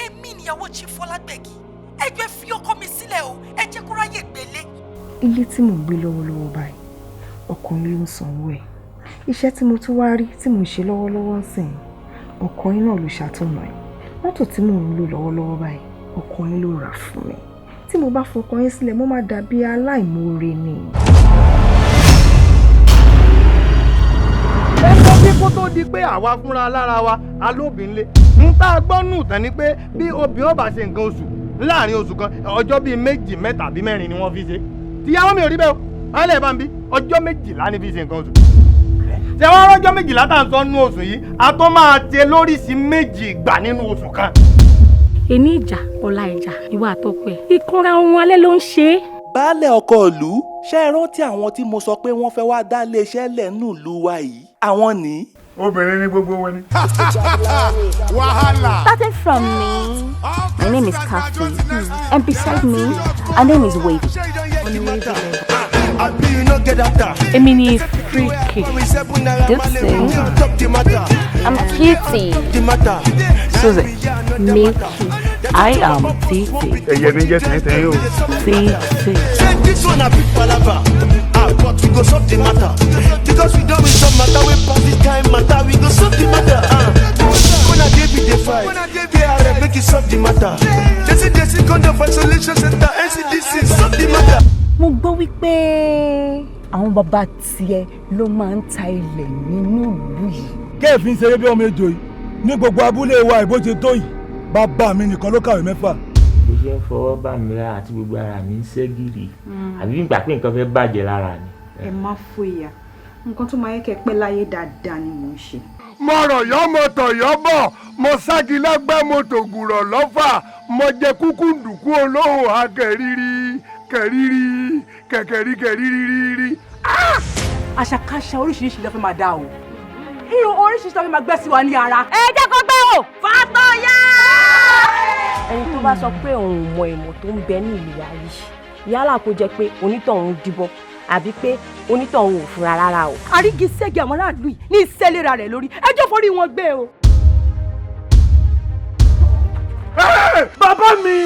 Èmi níyàwó Chief Fọlágbẹ̀gì. Ẹ jọ̀ọ́, ẹ fi ọkọ mi sílẹ̀ o, ẹ jẹ́ kó ráyè gbélé. Ilé tí mò ń gbé lọ́wọ́lọ́wọ́ báyìí, ọkọ yín ló ń sanwó ẹ̀. Iṣẹ́ tí mo tún wá rí tí mò ń ṣe lọ́wọ́lọ́wọ́ ń sìn, ọkọ yín náà ló ṣàtọ̀nà ẹ̀. Mọ́tò tí mò ń lò lọ́wọ́lọ́wọ́ báyìí, ọkọ yín ló rà fún mi. Tí mo bá fọkọ yín sílẹ̀, mo máa dàbí aláìmoore ni. Ẹ sọ bí kó tó di pé àwa fúnra lára wa alóbìnlé ń tá a gbọ́ nù tán ni pé bí obìnrin ọba ṣe nǹkan oṣù láàrin oṣù kan, ọjọ́ bíi 2, 3 àbí 4 ni wọ́n fi ṣe. Tíyàwó mi ò rí bẹ́ẹ̀ o, alẹ́ bá ń bí ọjọ́ 12 ni fi ṣe nǹkan oṣù. Ṣé wọ́n rọ́jọ́ 12 tá à ń sọ nínú oṣù yìí, a tó máa ṣe lóríṣìí 2 ìgbà nínú oṣù kan. Èní ìjà, ọ̀la ìjà, ìwà àtọkọ ẹ̀ ìkanra ohun alẹ́ ló ń ṣe é. Baálé ọkọ ìlú, ṣé ẹ rántí àwọn tí mo sọ pé wọ́n fẹ́ wá dá iléeṣẹ́ lẹ̀ nù ìlú wa yìí? Àwọn ní. Obìnrin ni gbogbo wọn ni. Wàhálà. Starting from me, my name is Kathy, and beside me, her name is Wavy. Èmi ni Freaky. Dipsy. I'm Cutie. Susie. Milky. I am Titi. Ẹyẹ ní jẹ́ tẹ̀yìn o. Titi. This one a big palava. Ah, but we go solve the matter. Because we don't resolve matter, we pass this kind matter. We go solve the matter. Ah. When I be the fight, KRF make it solve the matter. Jesse Jesse Condom Isolation Center, NCDC, solve the matter. Mo gbọ́ wípé àwọn bàbá tiẹ̀ ló máa ń ta ilẹ̀ nínú ìlú yìí. Kẹ́ẹ̀fín ṣeré bí ọmọ ejò yìí ní gbogbo abúlé wa. Ìbò ṣe tó yìí, bàbá mi nìkan ló kàwé 6. Bó ṣe ń fọwọ́ bá mi lára àti gbogbo ara mi ń ṣẹ́gìrì, àbí nígbà pé nǹkan fẹ́ bàjẹ́ lára mi. Ẹ má fòyà, nǹkan tó máa yẹ kẹ́ pẹ́ láyé dáadáa ni mò ń ṣe. Mo rọ̀ yọ́, mo tọ̀ yọ́ bọ̀, mo ságì lọ́gbẹ́, mo tògùrọ̀ lọ́fà, mo jẹ kúkú ndùkú olóhùn ha kẹ̀rírí kẹ̀rírí kẹ̀kẹ̀rí kẹ̀rírí rírí. Àṣàkáṣà oríṣiríṣi ló fi máa dá o, irun oríṣiríṣi ló fi máa gbẹ́ sí wa ní ara. Ẹ jẹ́ kó gbé o. Fatoya. Ẹni tó bá sọ pé òun ò mọ ìmọ̀ tó ń bẹ ní ìlú wa yìí, yálà kó jẹ́ pé onítọ̀hún díbọ́n àbí pé onítọ̀hún ò fura rárá o. Àrígiṣẹ́gi àwọn aráàlú yìí ní ìṣẹ́lera rẹ̀ lórí ẹjọ́ forí wọn gbé o. Bàbá mi.